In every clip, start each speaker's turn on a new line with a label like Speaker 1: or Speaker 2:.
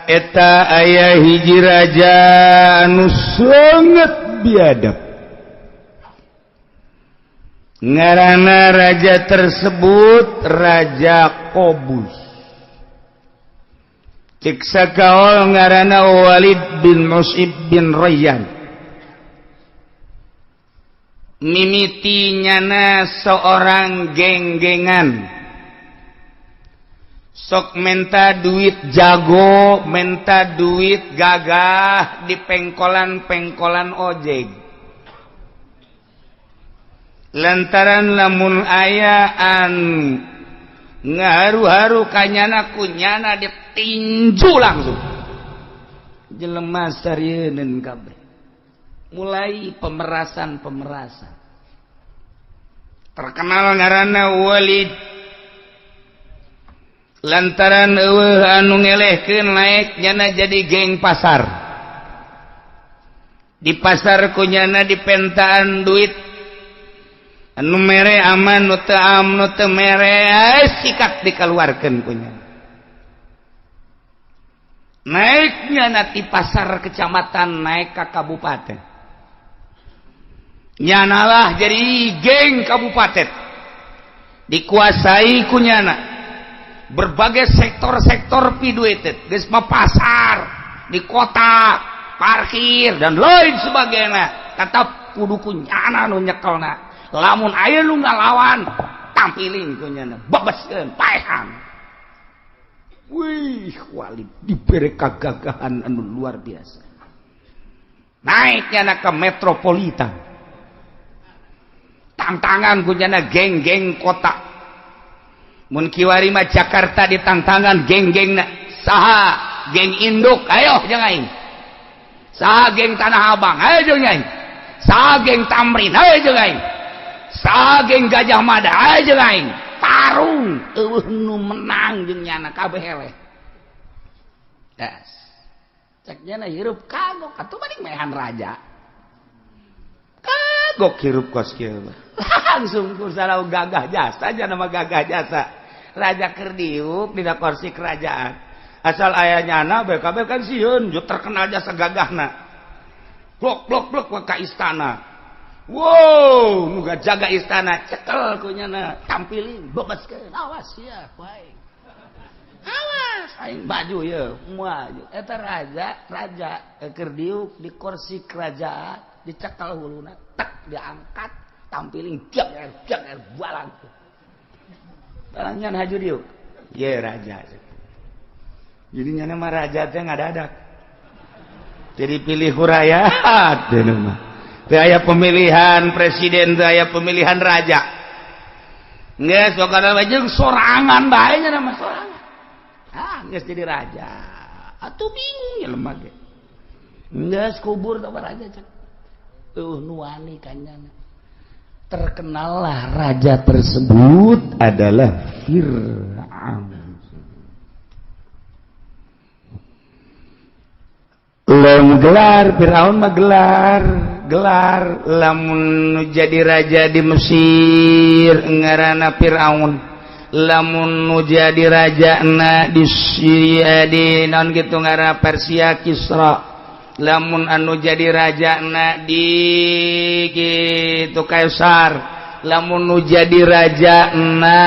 Speaker 1: Eta aya hiji raja anu sangat biadab. Ngaranna raja tersebut Raja Qobus. Cek sakaol ngaranna Walid bin Mus'ib bin Rayyan. Mimiti nyana seorang geng-gengan, sok menta duit jago, menta duit gagah di pengkolan-pengkolan ojek, lantaran lamun ayaan ngaharu-haru kanyana, kunyana ditinju langsung. Jelema sarieun kabeh, mulai pemerasan-pemerasan. Terkenal ngaranna Walid lantaran eueuh anu ngelehkeun. Naik nyana jadi geng pasar. Di pasar kunyana dipentaan duit, anu mere aman, nu teu am, nu teu mere sikat dikeluarkeun kunyana. Naiknya nanti pasar kecamatan, naik ke kabupaten, nyanalah jadi geng kabupaten. Dikuasai kunyana berbagai sektor-sektor piduited, geus mah pasar di kota, parkir, dan lain sebagainya, tetap kudu kunyana nu nyekelna. Lamun aya nu ngalawan, tampiling kunyana, bebeskeun, paehan. Wih, Walid diberi kegagahan anu luar biasa. Naiknya ke metropolitan, tantangan kunyana geng-geng kota. Mun kiwari mah Jakarta ditangtangan geng-geng. Saha geng induk, ayo jeung aing. Saha geng Tanah Abang, ayo jeung aing. Saha geng Thamrin, ayo jeung aing. Saha geng Gajah Mada, ayo jeung aing. Tarung, eueuh nu menang jeung nyana, kabeh eleh. Das cek nyana hirup kagok atuh, mending mehan raja. Kagok hirup kos kieu, langsung ku gagah jasa aja nama gagah jasa. Raja keur diuk dina kursi kerajaan, asal aya nyana BKB kan sieun, terkenal jasa gagahna. Blok blok blok ka istana. Wow, nu jaga istana cekel ku nyana, tampilin, bebaskeun. Awas ya, baik, awas aing baju ya maju. Eta raja, raja keur diuk di kursi kerajaan, dicekal huluna, tak diangkat, tampiling, jak jak balang balangnya haju diuk ye raja. Jadi nyana mah raja teh ngadadak jadi pilih rakyat teh mah. Teu aya pemilihan presiden, teu aya pemilihan raja. Geus pokona jeung sorangan bae nya mah, sorangan. Ah, geus jadi raja atuh bingung ya lemah ge. Geus kubur teh raja, cek nu wani kanyana. Terkenallah raja tersebut adalah Fir'aun. Lamun gelar Fir'aun mah gelar gelar. Lamun jadi raja di Mesir ngaranna Fir'aun, lamun nu jadi raja na di Syria, di naon gitu ngaranna, Persia, Kisra. Lamun anu jadi raja na di gitu Kaisar, lamun nu jadi raja na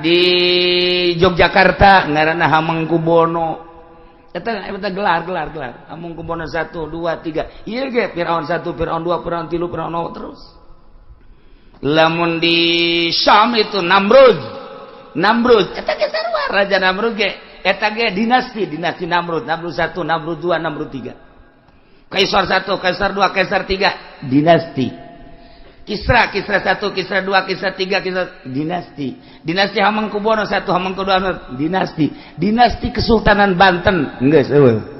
Speaker 1: di Yogyakarta ngaranna Hamengkubuwono. Eta eta gelar gelar gelar Hamengkubuwono 1 2 3. Ieu ge Firaun 1, Firaun 2, Firaun 3, Firaun 0 terus. Lamun di Syam itu Namrud. Namrud eta ge sarua, raja Namrud ge eta ge dinasti, dinasti Namrud, Namrud 1, Namrud 2, Namrud 3. Kaisar 1, Kaisar 2, Kaisar 3, dinasti. Kisra, Kisra 1, Kisra 2, Kisra 3, Kisra dinasti. Dinasti Hamengkubuwono 1, Hamengkubuwono dinasti. Dinasti Kesultanan Banten, geus eueuh.